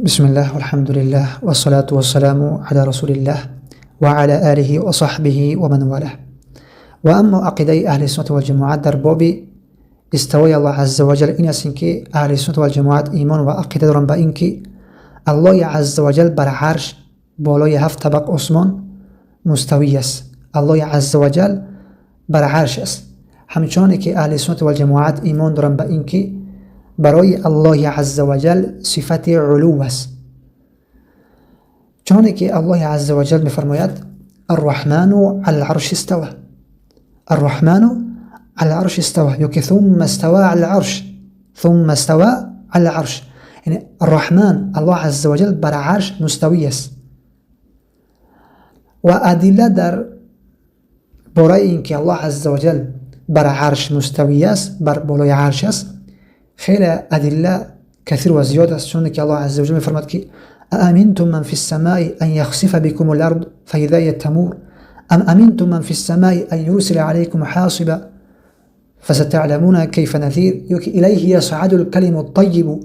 بسم الله والحمد لله والصلاة والسلام على رسول الله وعلى آله وصحبه ومن والاه. و اما عقیده اهل سنت و جماعت در باب استوای الله عز وجل این است که اهل سنت و جماعت ایمان و عقیده دارند به اینکه الله عز وجل بر عرش بالای هفت طبق آسمان مستوی است. الله عز وجل بر عرش است. همچنان که اهل سنت و جماعت ایمان دارند به اینکه برای الله عز وجل صفت علو است. چنانکه که الله عز وجل میفرماید الرحمن على العرش استوى، الرحمن على العرش استوى، یا که ثم استوى على العرش، ثم استوى على العرش. یعنی الرحمن الله عز وجل بر عرش مستوی است. و ادله در برای اینکه الله عز وجل بر عرش مستوی است، بر بالای عرش است، خیلی ادله کثیر و زیاد است. چون که الله عز وجل میفرماد که أأمنتم من في السماء أن يخسف بكم الأرض فإذا هي تمور أم أمنتم من في السماء أن يرسل عليكم حاصبا فستعلمون كيف نذير. إليه يصعد الكلم الطيب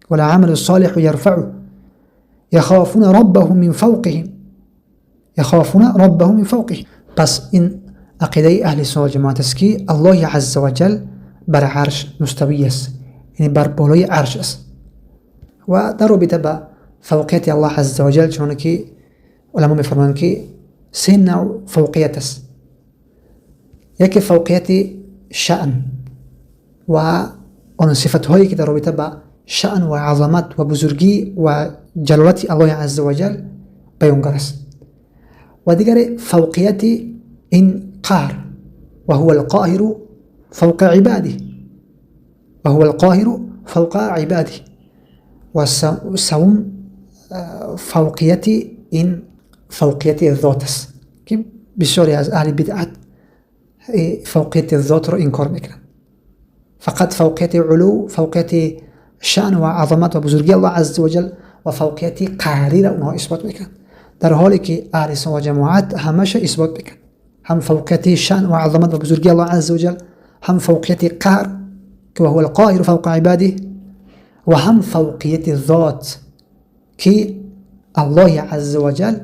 والعمل الصالح يرفعه يخافون ربهم من فوقهم، يخافون ربهم من فوقهم. پس این عقیده اهل سنت و جماعت است که الله عز وجل بر عرش مستوی است، یعنی بر بالای عرش است. و در رابطه با فوقیت الله عز وجل چون که علما میفرمایند که سه نوع فوقیت است. یکی فوقیت شأن و آن صفت هایی که در رابطه با شأن و عظمت و بزرگی و جلالت الله عز وجل بیانگر است. و دیگر فوقیت این قهر و هو القاهر فوق عباده، و هو القاهر فوق عباده. و سوم فوقیت این فوقیت ذات است که بسیاری از اهل بدعت فوقیت ذات را انکار میکنند. فقط فوقیت علو، فوقیت شأن و عظمت و بزرگی الله عز وجل و فوقیت قهری را اونها اثبات میکنند، در حالی که اهل سنت و جماعت همش اثبات میکنند، هم فوقیت شأن و عظمت و بزرگی الله عز وجل، هم فوقیت قهر که هو القاهر فوق عباده، و هم فوقیت ذات که الله عز وجل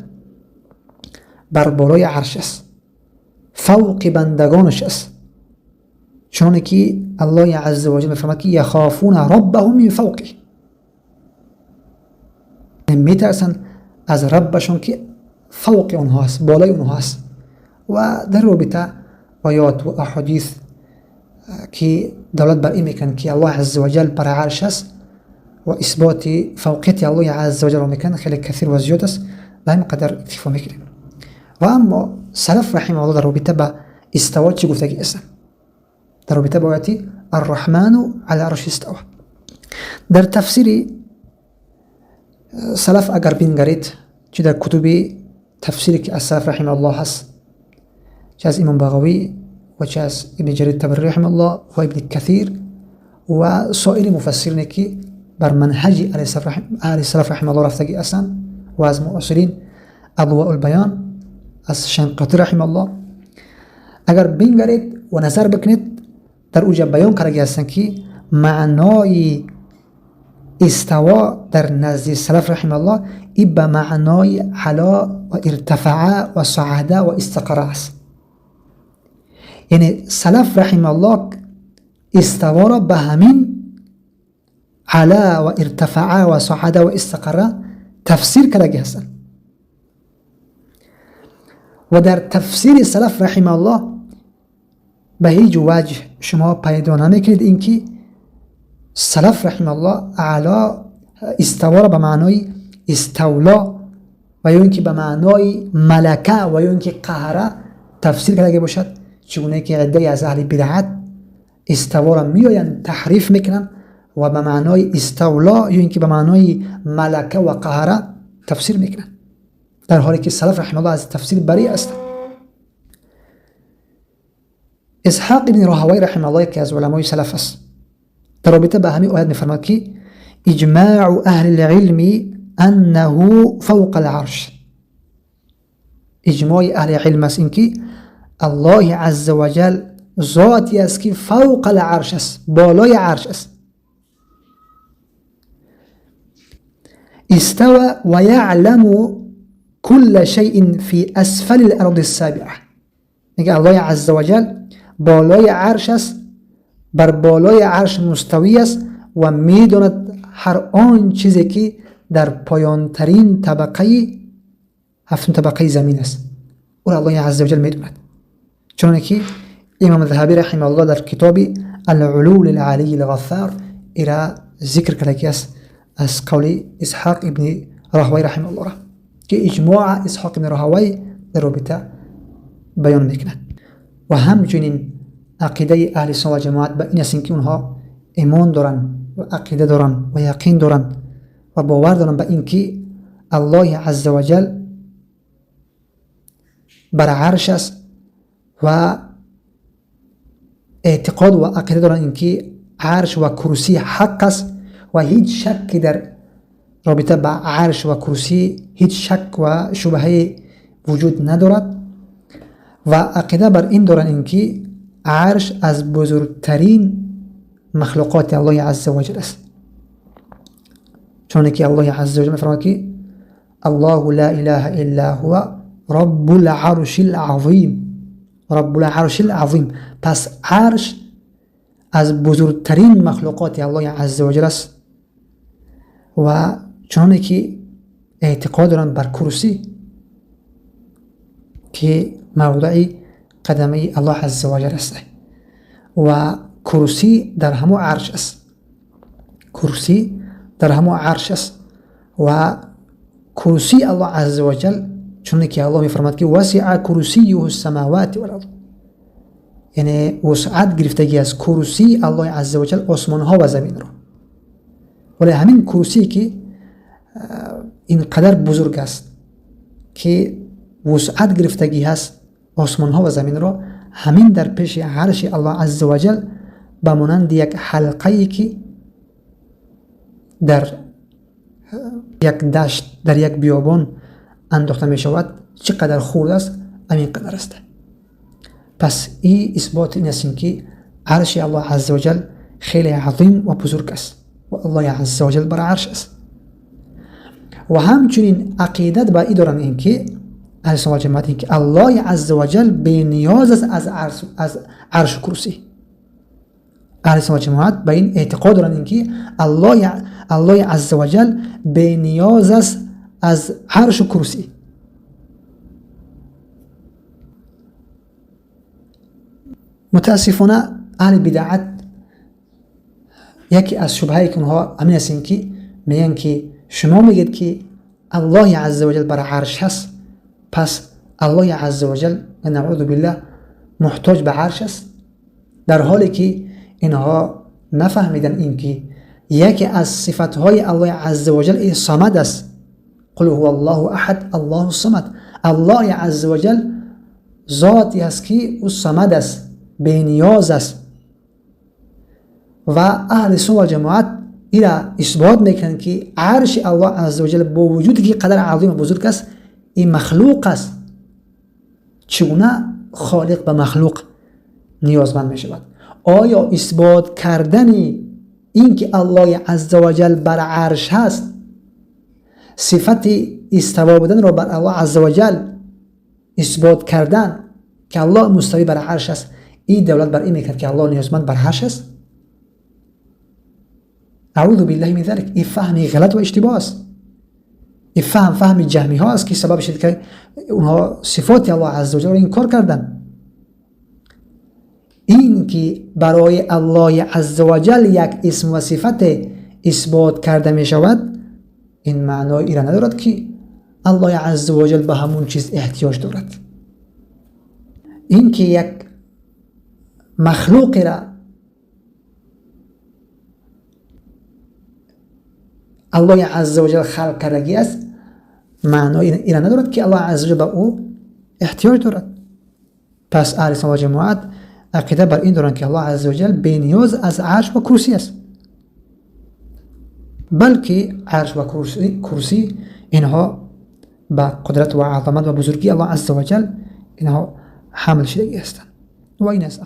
بر بالای عرش است، فوق بندگانش است. چون که الله عز وجل میفرماید که یخافون ربهم من فوقه، میترسند از ربشون که فوق اونها است، بالای اونها است. و در رابطه آیات و احادیث که دلالت بر این میکنند که الله عز وجل بر عرش است و اثبات فوقیت الله عز وجل رو میکنند خیلی کثیر و زیاد است، به همین قدر اکتفا میکنیم. و اما سلف رحمه الله در رابطه با استوا چی گفتگی هستند؟ در رابطه با آیت الرحمن على العرش استوى در تفسیر سلف اگر بنگرید، چه در کتب تفسیری که از سلف رحمه الله هست، چه از امام بغوی و چه از ابن جریر طبری رحمه الله و ابن کثیر و سایر مفسرینی که بر منهج اهل سلف رحمه الله رفتگی هستند و از معاصرین اضواء البیان از شنقیطی رحمه الله، اگر بنگرید و نظر بکنید در اوجا بیان کرده هستند که معنای استوا در نزد سلف رحمه الله ای به معنای علا و ارتفع و صعد و استقر است. یعنی سلف رحمه الله استوا را به همین علا و ارتفع و صعد و استقر تفسیر کرده هستند. و در تفسیر سلف رحمه الله به هیچ وجه شما پیدا نمیکنید اینکه سلف رحمه الله علا استوا را به معنای استولا و یا اینکه به معنای ملکه و یا اینکه قهره تفسیر کرده باشد، چگونه که عده از اهل بدعت استوا را میآیند تحریف میکنند و به معنای استولا یا اینکه به معنای ملکه و قهره تفسیر میکنند، در حالی که سلف رحمه الله از تفسیر بری هستند. اسحاق ابن راهوی رحمه الله که از علمای سلف است در رابطه به همین آیت میفرماید که اجماع اهل العلم انه فوق العرش. اجماع اهل علم است اینکه الله عز وجل ذاتی است که فوق العرش است، بالای عرش است. استوى ويعلم كل شيء في أسفل الأرض السابعة. میگه الله عز وجل بالای عرش است، بر بالای عرش مستوی است و میداند هر آن چیزی که در پایانترین طبقه هفتم طبقه زمین است، او را الله عز وجل میداند. چنانکه امام ذهبی رحمه الله در کتاب العلو للعلی الغفار ایرا ذکر کرده که است از قول اسحاق ابن راهوی رحمه الله را که اجماع اسحاق ابن راهوی در رابطه بیان میکند. و همچنین عقیده اهل سنت و جماعت به این است که اونها ایمان دارن و عقیده دارن و یقین دارن و باور دارن به اینکه الله عز وجل بر عرش است و اعتقاد و عقیده دارن اینکه عرش و کرسی حق است و هیچ شکی در رابطه با عرش و کرسی هیچ شک و شبهه وجود ندارد و عقیده بر این دارن اینکه عرش از بزرگترین مخلوقات الله عز وجل است، چون که الله عز وجل می‌فرماید که الله لا اله الا هو رب العرش العظیم. رب العرش العظیم. پس عرش از بزرگترین مخلوقات الله عز وجل است و چون که اعتقاد دارند بر کرسی که موضع قدمه الله عز وجل است و کرسی در همو عرش است، کرسی در همو عرش است و کرسی الله عز وجل چون که الله میفرماد که وسع کرسیه السماوات والارض، یعنی وسعت گرفتگی از کرسی الله عز وجل آسمان ها و زمین رو. ولی همین کرسی که اینقدر بزرگ است که وسعت گرفتگی هست آسمان ها و زمین رو، همین در پیش عرش الله عز وجل به مانند یک حلقه‌ای که در یک دشت در یک بیابان انداخته می شود چقدر خورد است همین قدر است. پس این اثبات این است که عرش الله عز وجل خیلی عظیم و بزرگ است و الله عز وجل بر عرش است. و همچنین عقیدت با این دارن این که اهل سنت و جماعت این که الله عز وجل بی نیاز است از عرش و کرسی. اهل سنت و جماعت به این اعتقاد دارن این که الله عز وجل بی نیاز است از عرش و کرسی. متاسفانه اهل بدعت یکی از شبهه که اونها همین است که میگن که شما میگید که الله عز وجل بر عرش هست، پس الله عز وجل نعوذ بالله محتاج به عرش است، در حالی که اینها نفهمیدن اینکه یکی از صفتهای الله عز وجل صمد است. قل هو الله احد الله الصمد. الله عز وجل ذاتی است که او صمد است، بی نیاز است و اهل سنت و جماعت ایرا اثبات میکنند که عرش الله عز وجل با وجودی که قدر عظیم و بزرگ است این مخلوق است، چگونه خالق به مخلوق نیازمند می شود؟ آیا اثبات کردن این که الله عز وجل بر عرش هست صفت استوا بودن را بر الله عز وجل اثبات کردن که الله مستوی بر عرش است، این دولت بر این میکرد که الله نیازمند بر عرش است؟ اعوذ بالله من ذلك. این فهم غلط و اشتباه است. این فهم جهمی ها است که سبب شد که اونها صفات الله عز وجل را انکار کردن. این که برای الله عز وجل یک اسم و صفت اثبات کرده می شود این معنای ایران ندارد که الله عز وجل به همون چیز احتیاج دارد. این که یک مخلوق را الله عز وجل خلق کردگی است معنای ایران ندارد که الله عز وجل به او احتیاج دارد. پس اهل سنت و جماعت عقیده بر این دارند که الله عز وجل بی نیاز از عرش و کرسی است، بلکه عرش و کرسی اینها با قدرت و عظمت و بزرگی الله عز وجل اینها حامل شدگی هستند و این است.